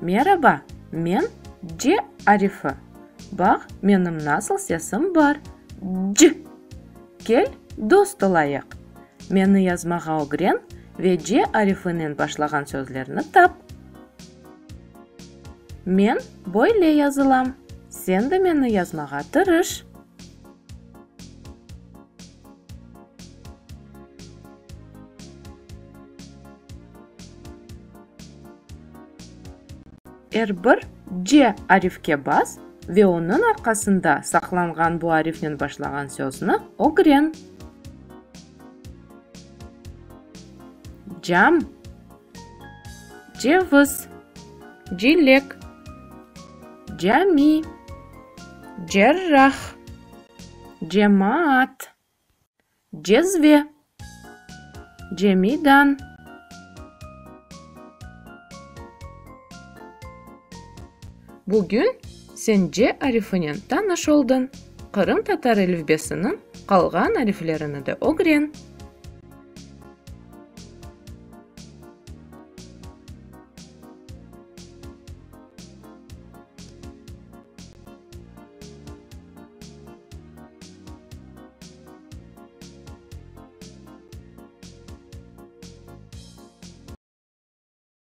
Meraba, men C arifi. Baq, menim nasıl sesim bar, c! Kel, dost olayıq. Meni yazmağa ögren ve C arifinen başlağan sözlerni tap. Men böyle yazılam, sen de meni yazmağa tırış. Er bir C arifke bas ve onıñ arqasında saqlanğan bu arifnen başlağan sözni ögren. Cam, ceviz, cilek, cami, cerrah, cemaat. Cezve, cemidan. Bugün sen C arifinen tanış oldıñ. Qırımtatar elifbesiniñ qalğan ariflerini de ögren.